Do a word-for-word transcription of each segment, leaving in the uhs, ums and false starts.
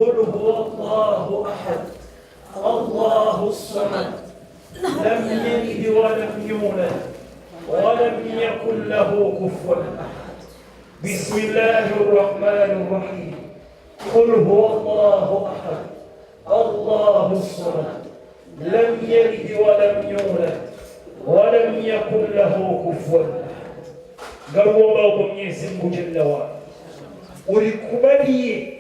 قل هو الله أحد، الله الصمد، لم يلد ولم يولد، ولم يكن له كفوا أحد. بسم الله الرحمن الرحيم. قل هو الله أحد، الله الصمد، لم يلد ولم يولد، ولم يكن له كفوا أحد. Ngaruombao Mwenyezi Mungu Jalla wa Ala, urikubaliye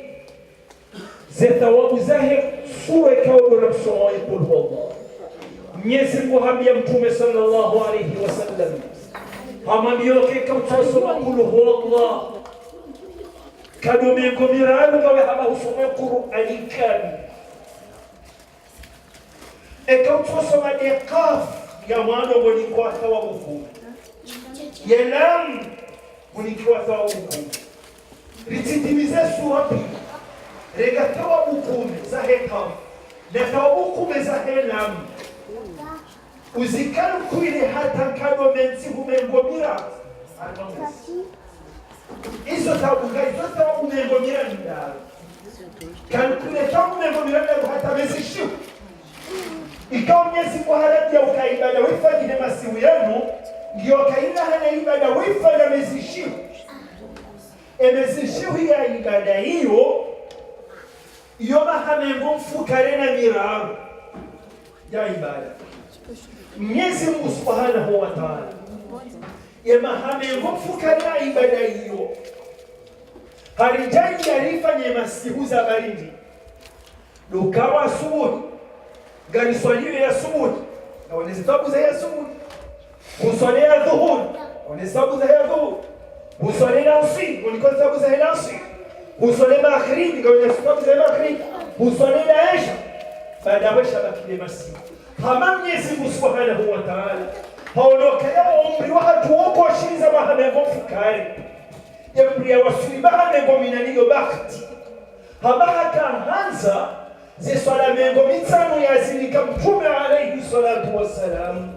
ze thawabu zahe sura ikao ndo namsomo ye Qul Huwallah. Mwenyezi Mungu hambia Mtrume swallallahu alayhi wa sallam, hamwambia, eka utsosoma Qul Huwallah nkado mengo miraru, ngawe hama husoma Qur'ani kamili. Eka utsosoma nde Qaf ya mwando, ngonikiwa thawabu kume. Ye Lam, ngonikiwa thawabu kume. Ritimize sura pia, renga thawabu kume zahe Qaf na thawabu kume zahe Lam. Uzikalkile hata nkado mentsihu mengo miraru. Izo thawabu nga, izo thawabu mengo miraru. Kalkile thawabu mengo miraru hata mezi shihu. Ikao Mwenyezi Mungu haradhia uka ibada wifanya ne masihu yanu, ngiyo kaina hane ibada wifanya mezi shihu. E mezi shihu ya ibada iyo, iyo maha mengo mfukare na miraru ya ibada. Mwenyezi Mungu Subhanahu wa Ta'ala, ye maha mengo mfukare ya ibada iyo, haridjaanlia rifanye masihu za barindi. Ndo ukao asubuhi, ngariswalio ye asubuhi, ngawe ne ze thawabu zahe asubuhi. Huswali ye adhuhuri, ngawe ne ze thawabu zahe adhuhuri. Huswali ye alasiri, ngonikiwa ze thawabu zahe alasiri. Huswali ye magharibi, ngawe ne ze thawabu zahe magharibi. Huswali ye isha, baada wesha bakile masihu. Hama Mwenyezi Mungu Subhanahu wa Ta'ala, haono ukaya wo umri wahatru woko shiriza maha mengo mfukare, ye umri ya waswili maha mengo minane yo bahati. Hama haka handza ze swala mengo mitsanu yazinika Mtrume alayhi swalatu wassalam,